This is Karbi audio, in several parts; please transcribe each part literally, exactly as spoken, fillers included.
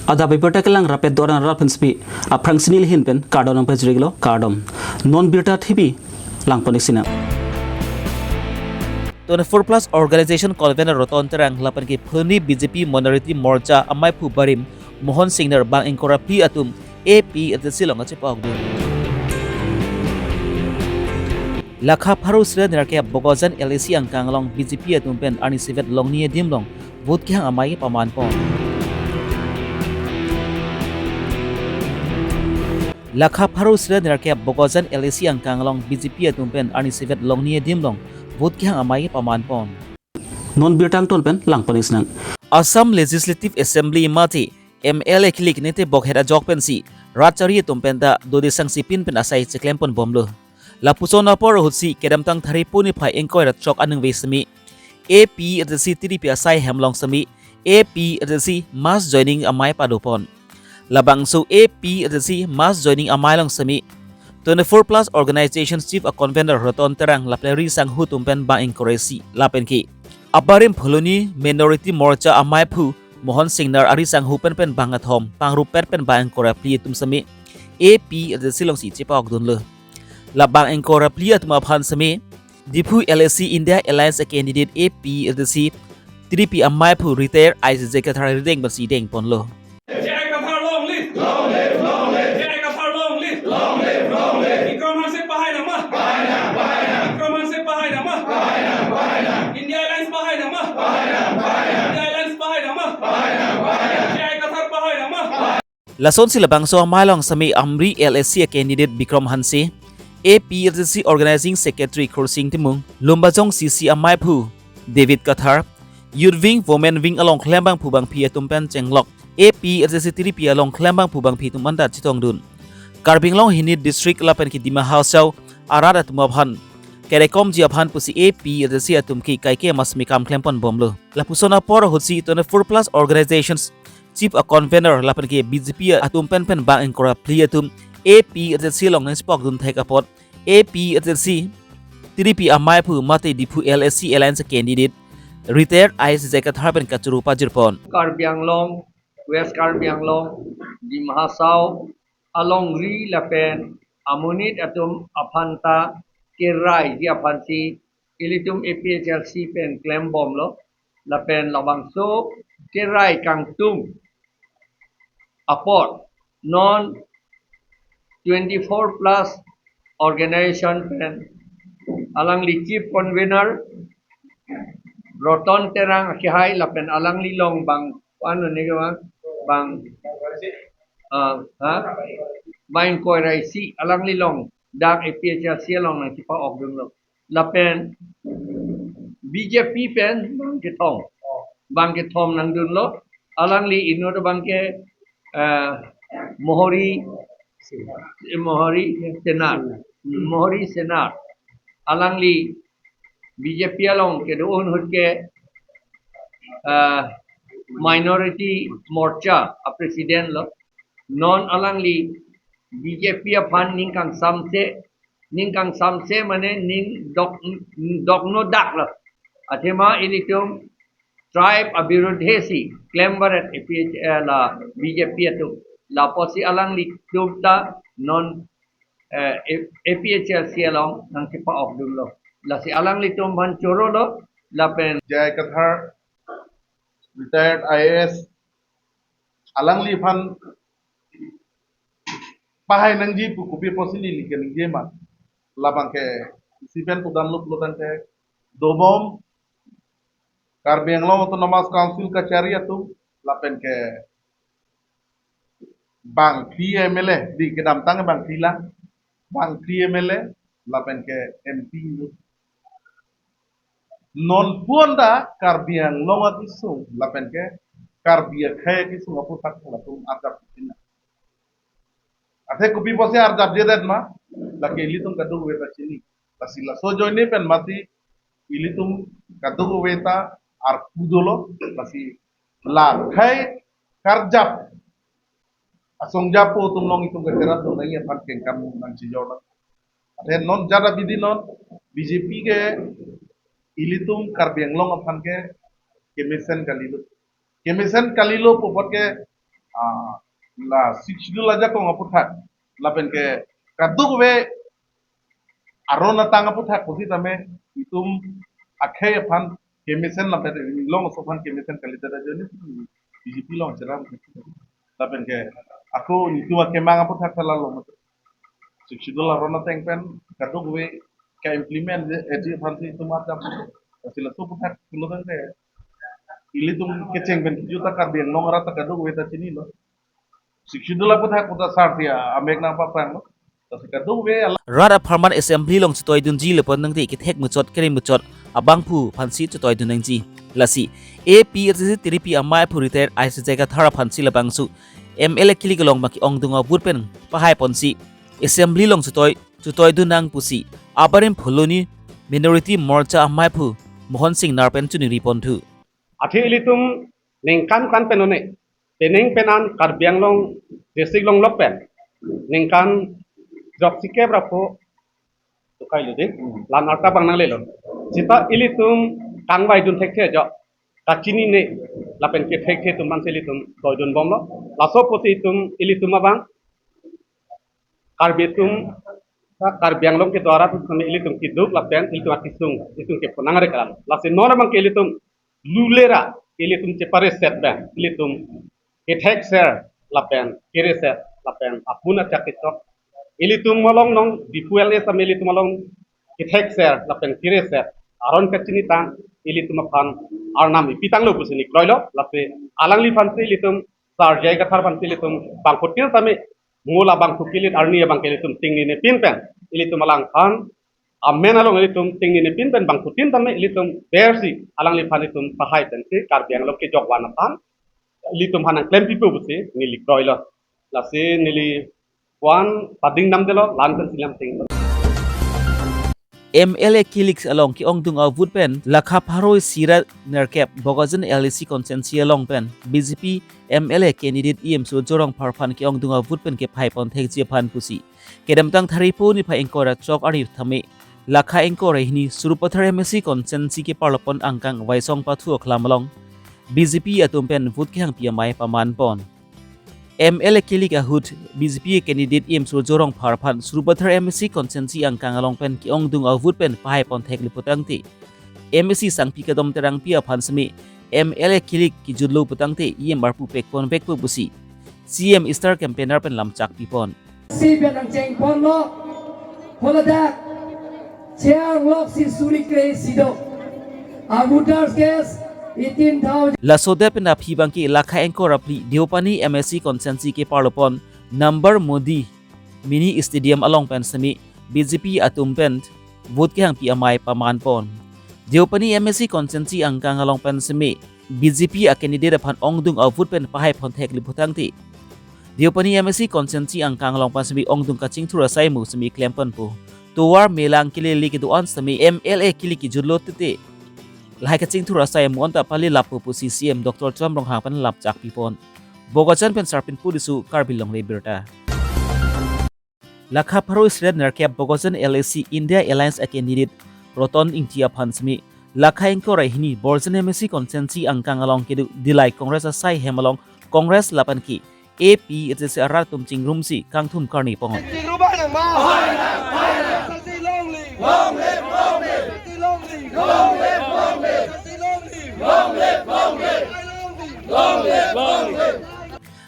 Adap abirta kelang rapet doran rap pensepi aphrang sini lihin pen kardom nangpajirlo, kardom. Non birta thipi langpon-ik sinang. Twenty-four plus organization convener Roton Terang lapen ke Phuloni B J P Minority Morcha amaiphu barim Mohon Singnar bang ingkoi ra phli atum A P H L C along kachepa-okdun. Lakha pharo sre nerkep Bokajan L A C angkang along B J P atum pen arni isivet longni adim along vote kehang amei pamanpon. Lakha pharo sre nerkep Bokajan L A C angkang along B J P atum pen arni isivet longni adim along vote kehang amei pamanpon. Non birta angton pen langpon-ik sinang. Assam Legislative Assembly mate M L A kilik nete bokhet ajok pensi rat chari atum pen ta dode sangsipin pen asai cheklempon bomlo. Lapuson apor ahutsi kedamtang Tharipuni phai ingkoi ra throk aningve semi A P H L C tiripi asai hem along semi A P H L C mass joining amei padopon. Labangso A P H L C mass joining amei along semi twenty-four plus organization chief a convener Roton Terang lapen Ri Sanghu atum pen bang ingkoi ra isi lapen ke abarim Phuloni Minority Morcha amaiphu Mohon Singnar, Ri Sanghu pen pen bang kethom, pangrupet pen bang ingkoi ra phli atum semi A P H L C alongsi chepa-okdunlo. Labang ingkoi ra phli atum aphan semi Diphu L A C India Alliance a candidate A P H L C tiripi amaiphu retired I A S J Kathar rideng pensi dengponlo. J I Kathar long live! Long live, long live! J I Kathar long live! Long live, long live! Bikram Hanse pahai nangma! Pahai nang, pahai nang! Bikram Hanse pahai nangma! Pahai nang, pahai nang! India Alliance pahai nangma! Pahai nang, pahai nang! India Alliance pahai nangma! Pahai nang, pahai nang! J I Kathar pahai nangma! Lasonsi labangso amei along semi Amri L A C a candidate Bikram Hanse, A P H L C organizing secretary Khursing Timung, Lumbajong C C amaiphu David Kathar, Youth Wing, Women Wing along klembangphu bangphi atum pen chenglok A P H L C tiripi along klembangphu bangphi atum anta chetongdun. Karbi Anglong hini district lapen ke Dima Hasao arat atum aphan kerekomji aphan pusi A P H L C atum ke kaike amas me kam klempon bomlo. Lapuson apor ahutsi twenty-four plus organizations chief a convener lapen ke B J P atum pen pen bang ingkoi ra phli atum A P H L C along nangchepokdun thek apot A P H L C tiripi amaiphu mate Diphu L A C Alliance candidate retired I A S J Kathar pen kachoro pajirpon. Karbi Anglong, West Karbi Anglong, Dima Hasao alongri lapen amonit atum aphan ta keraiji aphansi ilitum A P H L C pen klembomlo, lapen labangso kerai kangtung apot non twenty-four plus organization pen alangli chief convener Roton Terang akehai lapen alangli along bang ano ne bang bang ah, ha bang ingkoi ra isi alangli along dak A P H L C along nangchepa-okdunlo. Lapen B J P pen bang kethom, bang kethom nangdunlo. Alangli inut bang ke eh, Mohori, Mohori Senar, Mohori Senar. Alangli B J P along kedo-an ahut ke eh, Minority Morcha a president lo. Non alangli B J P aphan ning kangsamse, ning kangsamse mane ning dok, dokno daklo. Athema ilitum tribe abirudhe si klembaret A P H L a B J P atum. Lapusi alanglitum ta non eh, A- A P H L C along nangchepa-okdunlo. Lasi alanglitum aphan chorolo lapen J I Kathar, retired I A S, alangliphan pahai nangji pu kopi apotsi neli keningje ma. Labang ke isi pen pudamlo pulotangte dobom Karbi Anglong Autonomous Council kachari atum lapen ke bangphli M L A, di kedamtang bangphli lang, bangphli M L A lapen ke M P. Non puan da Karbi Anglong akesung lapen ke Karbi akhei akesung aputhak latum arjap pina. Athe kopi apotsi arjapjedet ma, lake ilitum kadokave ta chini. Lasi laso ajoine pen mati ilitum kadokave ta arpu dolo, lasi la akhei karjap asong japo atum along itum kacherap dun nangji aphan kengkam nangchijor nang. Athe non jat abidi non B J P ke ilitum Karbi Anglong aphan ke kemesen kalilo. Kemesen kalilo pu apot ke ah, la Sixth Schedule ajakong aputhak, lapen ke kadokave aron atang aputhak pusitame itum akhei aphan kemesen lapen ilong aso aphan kemesen kalidet ajoine B J P along cheram. Lapen ke ako nitum akemang aputhak ta lalo mate. Sixth Schedule aron ateng pen kadokave ka-implement-ji aphansi itum arjap. Lasi laso aputhak pulo tangte ilitum kecheng pen kejut ta Karbi Anglong arat ta kadokave ta chinilo. Sixth Schedule aputhak puta sarsi amek nangpapranglo. Lasi kadokave alam. Rat apharman assembly along chetoidunji lapen nangte kethek muchot kerem muchot abangphu aphansi chetoidun nangji. Lasi A P H L C tiripi amei aphu retired I C J Kathar aphansi labangso M L A kilik along maki ongdung avote pen pahai ponsi assembly along chetoi chetoidun nang pusi abarim Phuloni Minority Morcha amei aphu Mohon Singnar pen choningri ponthu. Athe ilitum ningkan kan pen one, pening penan Karbi Anglong district longlok pen ningkan jok sikep rapo tukai ludi, lan arta bang nanglelo. Seta ilitum kangvaidun thekthe jok, kachinine lapen kethekthe atum aphansi ilitum toidun bomlo. Laso apotsi itum ilitum abang Karbi atum, Karbi Anglong kedo arat atum ilitum keduk lapen ilitum akesung itum keponang are kalam. Lasi non abang ke ilitum lulera ilitum chepareset pen ilitum kethekser lapen kereset lapen apun achak kechok ilitum along non Diphu L A tame ilitum along kethekser lapen kereset aron kachinitang ilitum aphan arnam ipitanglo pusi nikroilo. Lasi alangliphansi ilitum Sar J I Kathar aphansi ilitum bangphutin tame mo labangso kilit arni abang ke ilitum tingnine pin pen ilitum alangphan amen along ilitum tingnine pin pen bangphutin tame ilitum bersi alangliphan ilitum pahai pensi Karbi Anglong kejok van aphan ilitum aphan nangklempipo pusi neli kroilo. Lasi neli wan pading namdelo lan pensi lam ting. M L A kilik along ke-ongdung avote pen lakha pharo isi ra nerkep Bokajan L A C constituency along pen B J P M L A candidate E M Surjya Rongphar aphan ke-ongdung avote pen kepahai pon thekji aphan pusi kedamtang Thariphu niphai ingkoi ra chok ari tame lakha ingkoi ra hini Sarupathar M A C constituency keparlo pon angkang Waisong Pathu Aklam along B J P atum pen vote kehangpi amei paman pon. M L A kilik ahut B J P candidate E M Surjya Rongphar aphan Sarupathar M A C constituency angkang along pen ke-ongdung avote pen pahai pon theklo putangte M A C sangpi kadom Terangpi aphan seme M L A kilik kejutlo putangte E M arpu pek pon vekpo pusi C M star campaigner pen lamchak pipon. Si pen nangcheng ponlo, holadak cheang lok si suri kre sido. A voters case eighteen thousand. Laso det pen aphi abang ke lakha ingkoi ra phli Deopani M A C constituency keparlo pon Narendra Modi Mini Stadium along pen seme B J P atum pen vote kehangpi amei paman pon. Deopani M A C constituency angkang along pen seme B J P a candidate aphan ongdung avote pen pahai pon theklo putangte Deopani M A C constituency angkang along pen seme ongdung kachingthur asai mo seme klem ponpo. Tovar melang kelele kedo-an seme M L A kilik kejutlo tete lahai kachingthur asai mo anta pale lappo pusi C M Doctor Tuliram Ronghang pen lamchak pipon. Bokajan pen Sarpin Puriso, Karbi Longri Abirta. Lakha pharo isi ra nerkep Bokajan L A C India Alliance a candidate Roton Ingti aphan seme lakha ingkoi ra hini Borjan M A C constituency angkang along kedo Dillai Congress asai hem along Congress lapen ke A P H L C arat atum chingrumsi kangthum karni pon.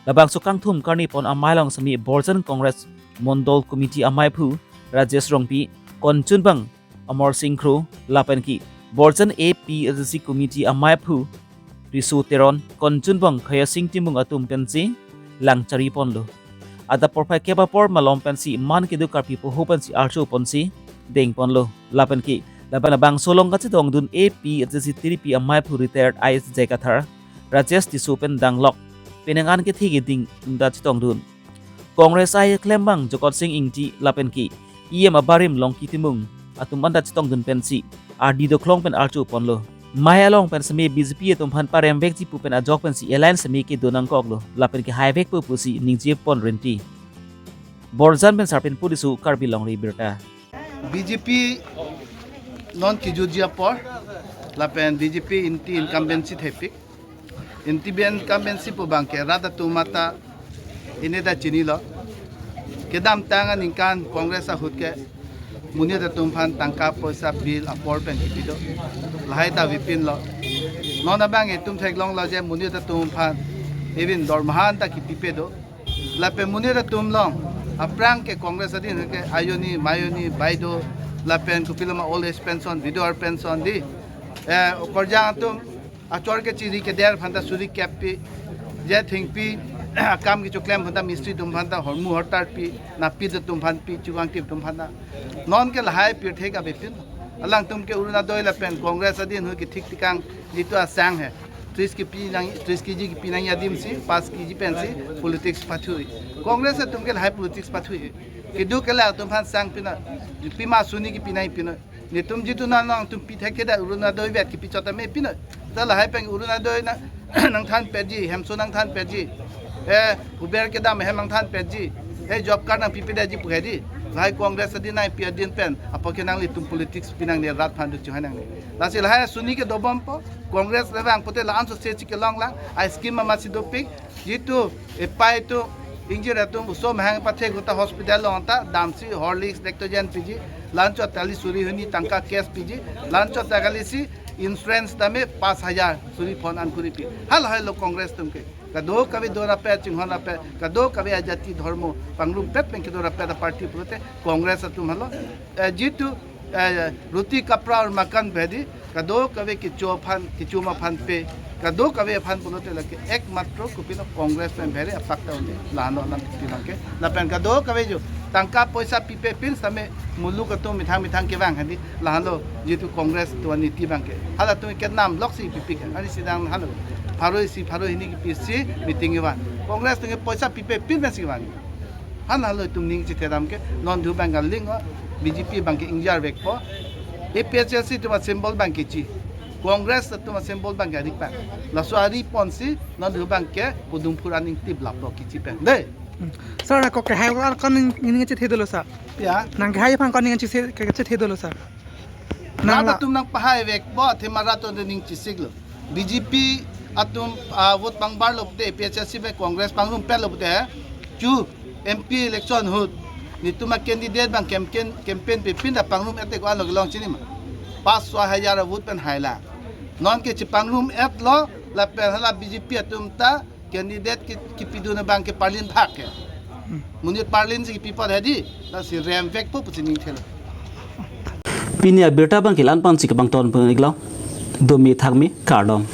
Labangso kangthum karni pon amei along seme Borjan Congress Mondol Committee amei aphu Rajesh Rongpi, konchunbang Amar Sing Kro, lapen ke Borjan A P H L C Committee amei aphu Riso Teron, konchunbang Khaya Sing Timung atum pensi lang chari ponlo. Adap porphai kep apor malom pensi man kedo karpi poho pensi archo ponsi deng ponlo. Lapen ke lapen labangso along kachetongdun A P H L C tiripi amei aphu retired I S J Kathar, Rajesh Tisso pen danglok penang an kethe keding anta chetongdun. Congress aklembang Jokot Sing Ingti lapen ke E M abarim Longki Timung atum anta chetongdun pensi ardi doklong pen archo ponlo. Mei along pen seme B J P atum aphan parem vekji pu pen ajok pensi alliance seme kedo nangkoklo lapen ke hai vekpo pusi ningje pon rinti. Borjan pen Sarpin Puriso, Karbi Longri Abirta. B J P non kejutji apor lapen B J P anti incumbency thepik. Incumbent, incumbency pu abangke rat atum mata ineta chinilo. Kedamtang aningkan Congress ahut ke monit atum aphan tangka poisa bill apor pen kipi do. Lahai ta avepinlo. Non abang itum theklonglo je monit atum aphan even dormahan ta kipipe do. Lapen monit atum along aphrang ke Congress adin ke ayoni, mayoni, baido, lapen kopiloma old age pension, widower pension di. Eh, okorjang atum achor kechiri keder aphan ta suri kep pi, je thengpi akam kechoklem aphan ta mistri atum aphan ta hormu hortar pi, napit atum aphan pi, chukangtip atum aphan ta. Non ke lahai pirthe ke avepin. Alangtum ke Orunodoi lapen Congress adin hui kethik tikang jitu asang he. Tris kipi nang, tris kg kipi nang adim si, pas kg pensi politics pathu-i. Congress atum ke lahai politics pathu-i. Keduk kelak atum aphan sang pina, pima suni kipi nang pina. Netum jitu nang nangtum pi thek ke da Orunodoi vet kipi chot tame pina. Ta lahai pen Orunodoi na nangthan peji, hemso nangthan peji. Eh, huber kedam hem nangthan peji. Eh, job card nangpipe daji pu hedi. Lahai Congress adin nangpi adin pen apot ke nanglitum politics pi nangne, rat aphan duk chuhai nangne. Lasi lahai suni ke dobompo. Congress le vang pote la-an so se chike longlang. A scheme mama si dopik. Jitu epai tu ingjir atum oso mahang pathe gota hospital along ta damsi Horlicks, Lactogen piji, la-anchot ta kali suri hini tangka cash piji, la-anchot ta kali si insurance tame pas hajar suri phone an kuri pi. Hal halo Congress atum ke. Kadokave do rapet, chinghon rapet, kadokave ajati dhormo pangrumpet pen kedo rapet aparty pulote Congress atum halo. Eh, jitu eh, roti kapra aur makan bhedi, kadokave kecho aphan, kecho ma aphan pe, kadokave aphan pulote lake ekmatro kopilo Congress pen bhere apak ta un-e, la-anlo alam kipi abangke. Lapen kadokave jo tangka poisa pipe pin same muluk atum methang methang kevang hedi, la-anlo jitu Congress atum aniti abangke. Halatum kenam loksi pipik, ani sidang halo. Pharo isi, pharo hini kipi si meeting kevan. Congress atum ke poisa pipe pin pensi kevan. Han halo itum ning chethedam ke, non thu abang kaling o, B J P abangke ingjar vekpo. A P H L C atum asymbol abangke chi. Congress atum asymbol abangke ari pen. Laso ari ponsi non thu abangke pudum phuran ingtip laplo kichi pen. Dei. Sir, nangkok kehai ko kon ning, ning chethe dolo sir. Ya. Nang kehai aphan kon ning chethe, chethe dolo sir. Nang rat la atum nangpahai vekpo, athema rat atum ning chisiklo. B J P atum, ah, vote pangbarlo pute, A P H L C pen Congress pangrumpetlo pute, chu M P election ahut netum a-candidate abang campaign, campaign pipin ta pangrum-et te ko-an lo kelong chinima. Pas so hajar a-vote pen haila. Non ke chipangrum-etlo, lapen hala B J P atum ta candidate ki, kipidun abangke parlin bhag ke. Monit parlin si kipi apot hedi, lasi rem vekpo pusi ning thelo. Pini abirta abangke la-an pensi kebang ton pun iklo. Domi thakmi kardom.